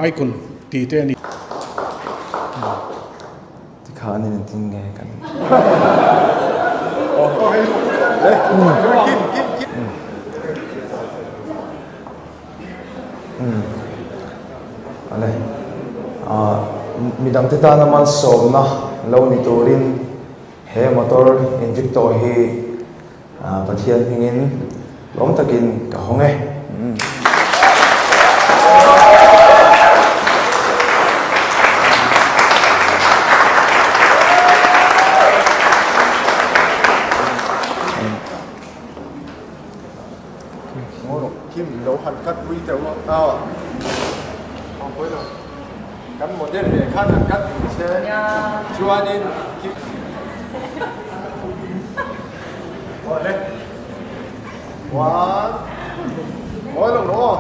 Icon tih te a ni. Tikhan in engtin nge kan Ale midangte tana malsawmna lo ni turin he motor Invicto hi Pathian hmingin lawm takin ka hawng e. Kim lo han cut pui teuh a kan model leh khan han cut pui che chuanin Kim Awle one mawi lo rawh aw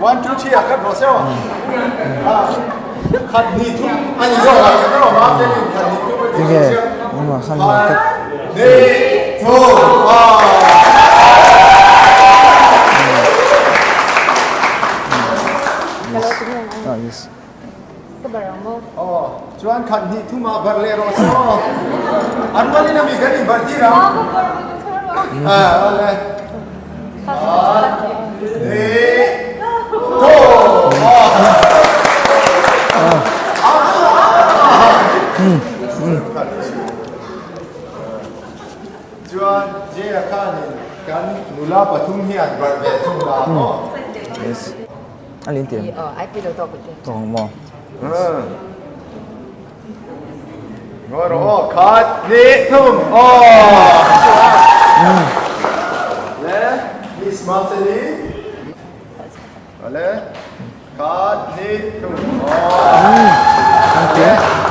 one two three ah khat rawh se aw khat hnih thum a ni zawk ah khat rawh ma felin khat hnih thum a ti rawh se khat hnih thum aw. Aw, chuan khat hnih thum ah bar leh rawh se aw. An rualin ami kan in bar tir ang. Ah, awle. Khat hnih thum aw. Chuan Jaya khanin kan nula pathum hian bar ve thung la aw. A lin tir. Tawng maw? Ngawi rawh aw, khat, hnih, thum, aw! Le, Miss Marceli. Le, khat, hnih, thum, aw! Le.